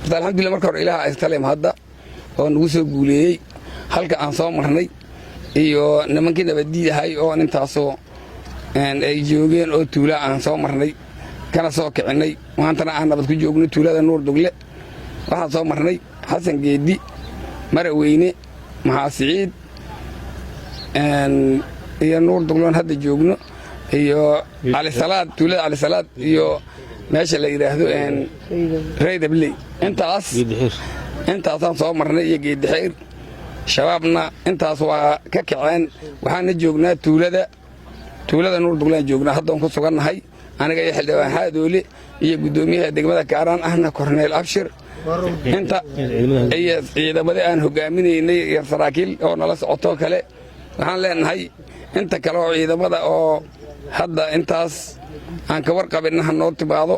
Horta alxamdulillah, marka hore Ilaah istalem hadda oo nagu soo guuleeyey halka aan soo marnay iyo nimankii nabaddiid ahay oo intaasoo ay joogeen oo tuula aan soo marnay kana soo kicinnay, maantana aan nabad ku joogno tuulada Nuur Dugle. Waxaan soo marnay Xasan Geeddi, Maraweyne, Maxaa Siciid iyo Nuur Dugloon hadda joogno iyo Calisalaad, tuulada Calisalaad iyo meesha la yidhaahdo Raydabley. Intaas intaasaan soo marnay iyo Geedixeyr. Shabaabna intaas waa ka kaceen. Waxaana joognaa tuulada Nuur Duglaan joognaa haddoon ku sugannahay, aniga iyo xildhibaan Xaadoole iyo guddoomiyaha degmada Kaaraan ahna Korneyl Abshir inta iyo ciidamadii aan hogaaminaynay iyo saraakiil oo nala socotoo kale. Waxaan leenahay inta kale oo ciidamada oo hadda intaas aan ka warqabinna ha noo timaado,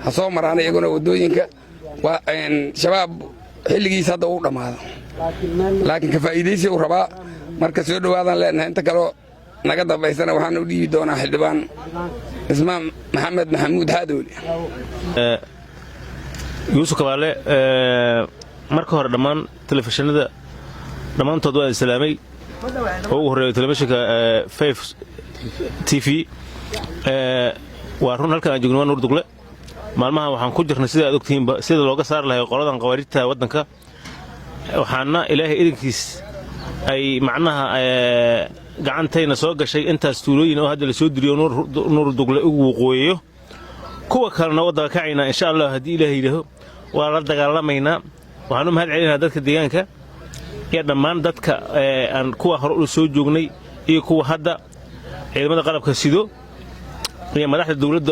ha soo maraana iyaguna waddooyinka. Shabaab xilligiis hadda uu dhammaado, laakiin ka faa'iidaysi uu rabaa. Marka soo dhowaadaan leenahay. Inta kaleo naga dambaysana waxaan u dhiibi doonaa xildhibaan Ismaan Maxamed Maxamuud Xaadoole. Yuusuf Kabaale, marka hore dhammaan telefishinada dhammaantood waa islaamay, oo ugu horreeya telefishinka Five TV. Waa run, halkan aan joogno waa Nuur Dugle. Maalmahan waxaan ku jirnay, sida aad ogtihiinba, sida looga saari lahay qoladan khawaarijta waddanka. Waxaana Ilaahay idinkiis ay macnaha gacantayna soo gashay intaas tuulooyin oo hadda la soo diriyo Nuur Dugle ugu waqooyeeyo. Kuwa kalena waddanka kacaynaa, insha Allah, haddii Ilaah yidhaaho waa la dagaalamaynaa. Waxaan u mahad celinayaa dadka deegaanka iyo dhammaan dadka aan kuwa hore u soo joognay iyo kuwa hadda, ciidamada qalabka sido iyo madaxda dowladda.